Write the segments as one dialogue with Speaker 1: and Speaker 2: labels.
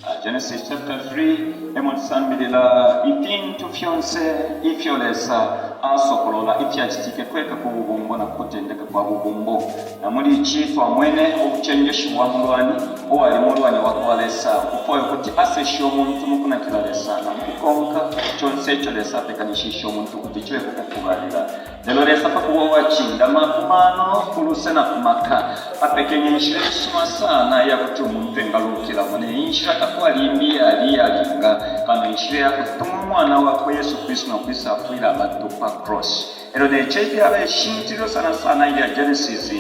Speaker 1: Genesis chapter 3 emo tusambilila ifintu fyonse ifyo Lesa asokolola ifyacitike kweka ku bubumbo na kukutendeka kwa bubumbo. Na muli ici twamwene ubucenjeshi bwa mulwani uwali mulwani wa kwa Lesa ukufwaya ukuti aseshe umuntu mu kunakila Lesa na mu kukonka conse ico Lesa apekanishishe umuntu ukuti cibe ku kufubalila. Lelo Lesa pa kuba uwacindama ku mano, ku luse na ku maka, apekenye inshila isuma sana iya kuti umuntu engalukilamo. Ne yi nshila takwali imbi iyali iyalinga kano inshila iya kutuma Umwana wakwe Yesu Kristu no kwisafwila abantu pa cross. Elyo ne ci efyaba ishintililo sana sana ilya Genesis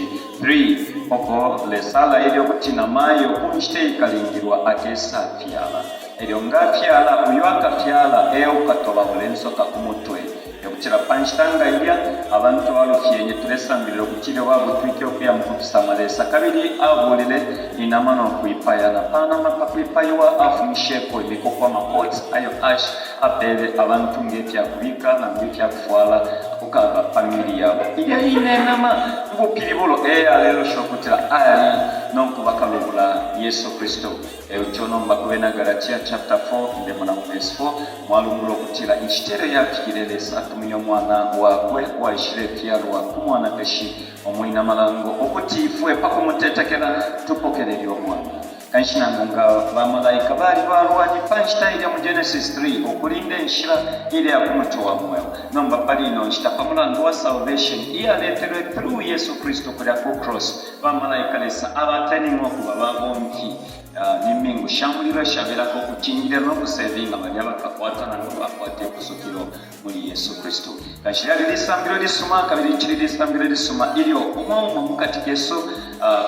Speaker 1: 3 uko Lesa alaile ukuti namayo ku nshita iikalingilwa akesafyala. Elyo nga afyala, uyo akafyala e ukatobaula insoka ku mutwe. E kutila pa nshita nga ilya abantu balufyenye, tulesambilila ukuti ilyo babutwike ukuya mu kufisama, Lesa kabili abuulile inama no kuipaya, na pa nama pa kwipaiwa afumisheko imikuku, ama coats, ayo ash apeele abantu nge fya kubika nangu ifya kufwala kukaba pa mibili yabo. Ilya ine nama mu bupilibulo e yalelosha ukutila ali no kuba Kalubula, Yesu Kristu. Eico nomba ku bena Galatia chapter 4, ndemona mu verse 4, mwalumbula ukutila inshita ilyo yafikile Lesa atumine Umwana wakwe uwaishilefyalwa ku mwanakashi umwina malango ukuti ifwe pa kumutetekela tupokelele Umwana. Kanshi nangu nga ba malaika bali balwani pa nshita ilya mu Genesis 3 ukulinda inshila ilya ku muti wa mweo, nomba pali ino nshita pa mulandu wa salvation iyaletelwe through Yesu Kristu kulya ku cross, Ba malaika Lesa abateninwe ukuba ba bomfi ne mingu sha mulilo ishabelako ukucingilila no kusevinga balya abakakwata nangu abakwata ipusukilo muli Yesu Kristu. Kanshi lyali lisambililo lisuma kabili licili lisambililo lisuma ilyo umo umo mukati kesu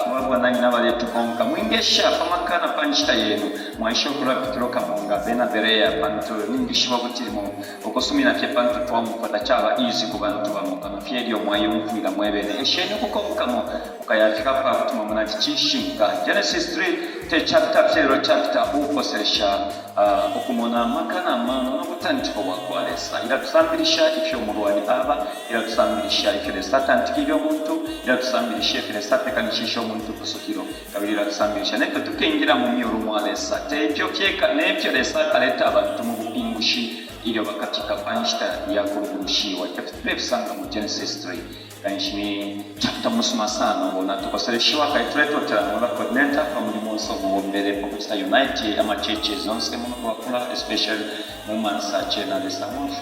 Speaker 1: ku ba bwananyina abaletukonka mwingesha pa maka na pa nshita yenu mwaisha ukulapitulukamo nga bena Berea pantu ningishiba ukuti limo Ukusumina fye pantu twaumfwa tacaba easy ku bantu bamo kano fye ilyo mwayumfwila mwebene. Esheni ukukonkamo mukayafika apakuti mwamona ati cishinka. Genesis 3 te chapter fye lelo chapter uukoselesha ukumona amaka na mano no butantiko bwa kwa Lesa. Ilatusambilisha ifyo umulwani aba, ilatusambilisha ifyo Lesa atantikile umuntu, ilatusambilisha ifyo Lesa apekanishishe umuntu ipusukilo, kabili ilatusambilisha ne fyo tukengila mu myulu mwa Lesa. Te ifyo fyeka, ne fyo Lesa akaleta abantu mu bupingushi ilyo bakafika pa nshita ya kulubulushiwa. Ifyo tulefisanga mu Genesis 3. Kanshi ni chapter musuma sana uo natukoseleshiwa kabili tuletotela mwe ba coordinator pa mulimo onse umubombele pa kucita unite ama churches yonse muno Luapula especially mu Mansa. Cena Lesa amwafwe.